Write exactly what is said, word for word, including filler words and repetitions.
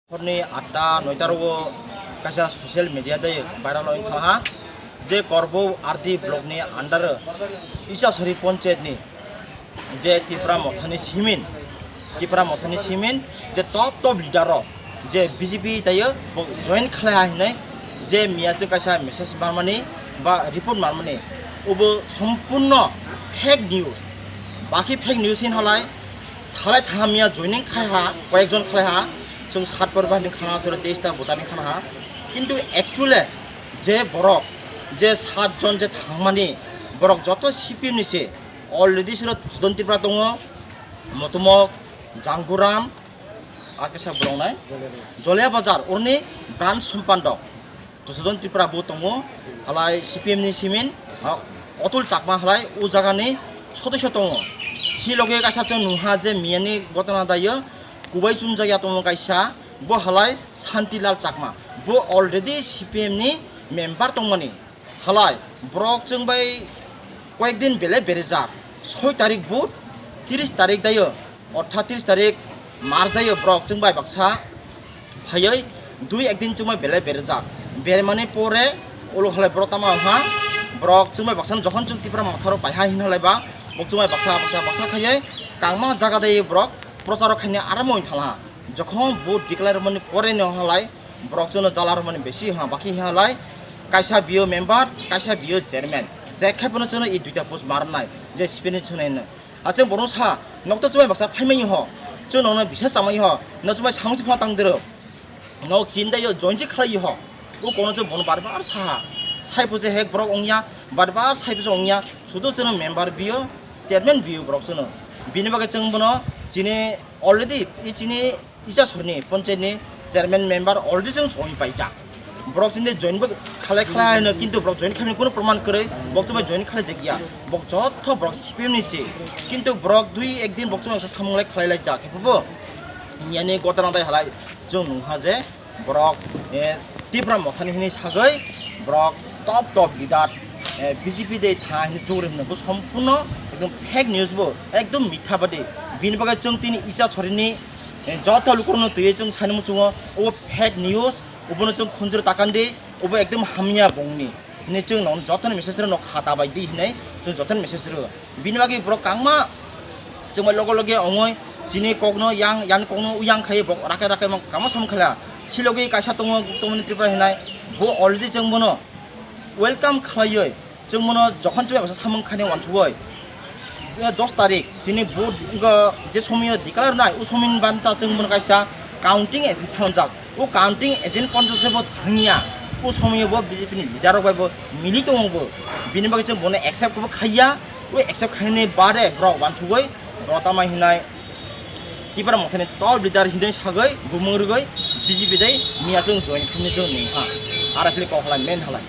Horni atta noita rogo kaisa social media dai viral oi thangha je Korbo R D block ni under Isasari Panchayat ni je Tipra Mothani Simin, Tipra Mothani Simin je top top leader rok je B J P tayo bo join khlai ha hinai je miya je kaisa message marmani ba report marmani obo sompurno fake news, baki fake news hin halai thalai tha miya joining khai ha, koyekjon khlai ha, chwng sat por bahini khana soro teis ta botani khana ha, kintu actually je borok je sat jon je thangmani borok joto C P M ni se already soro Sudon Tipra tongo, Motomok, Janguram, ar kisa borok nai Jolia Bazar, orni branch sompandok. Tusudon Tripura bo tongo, halai C P M ni simin, ah, Otul Chakma halai o jaga ni sodosyo tongo. Si loge kaisa chwng nungha je miyani gotana dayo, kubai chumjakya tongo kaisa, bo halai Santilal Chakma. Bo already C P M ni member tongmani. Halai, borok chwng bai koyek din belai berejak. Soi tarik Bud, tiris tarik dayo, orthat tiris tarik March dayo borok chwng bai baksa phaiwi dui ek din chwng bai belai berejak. Bermani pore ulo halai borok tama wngkha, borok chwng bai baksa jokhon chwng Tipra Motha rok paiha hin halai ba, bo chwng bai baksa, baksa, baksa khaiwi kangma jaga dayo borok prochar rok khaina arambo wng thangha. Jokhon Bud declare mani pore no halai, borok chwngno jala rwmani besi ha, bakhi ha lai, kaisa biyo member, kaisa biyo chairman. Je khe bono chwngno i duita post marnai, je spini chwngno hino. Achhe bono sa, nok to chwbai baksa phaimai ho, chwngno no bisa chamai ho, no chwbai samung chwphang tang dero. Nok chinda yo join chi khlai ho. U kono chwng bono bar bar sa ha. Sai pho je hek borok ongya, bar bar sai pho je ongya, sudo chwngno member biyo, chairman biyo borok chwngno. Bini bagwi chwng bono chini already i chini Isasarni Panchayatni chairman member already chwng join paijak. Borok chini join bo khalai khlai haino, kintu borok join khaimani kuno proman kwrwi, borok chwngbai join khalai jakya. Borok jotto borok C P M ni se, kintu borok dui ek din borok chwngbai samung lai khlai lai jak. Bo yani gotana dai halai chwng nungha je borok, eh, Tipra Mothani hinwi sagwi borok top top leader, eh, B J P de tha hinwi chugri hwnwi bo sompurno ekdom fake news bo, ekdom mitha badi. Bini bagwi chwng tini Isasarni, eh, joto lukurokno twiwi chwng sani muchungo, obo fake news, obono chwng khunjur takandi, obo ekdom hamya bongni. Hinwi chwng no jotoni message rwno khata bai di hinwi chwng jotoni message rw. Bini bagwi borok kangma chwngbai logo loge ongoi chini kokno yang, yang kokno uyang khai borok rakai rakai ma kangma samung khala. Silogwi kaisa tongo, tongmani Tripura hinai, bo already chwng bono welcome khlaiwi chwng bono jokhon chwngbai baksa samung khaini wansugoi. Eh, dos tarik chini vote wngkha, je somoyo declare nai, o somoini banta chwng bono kaisa counting agent sanjak. O counting agent ponchos bo thangya. O somoyo bo B J P ni leader rok bai bo mili tongo bo. Bini bagwi chwng bono accept bo khaiya. O accept khaini bade borok wansugoi borok tama hinai Tipra Mothani top leader hinwi sagwi bumung rwgwi B J P dai miya chwng join khaini chwng nung ha. Ara phili kok halai men halai.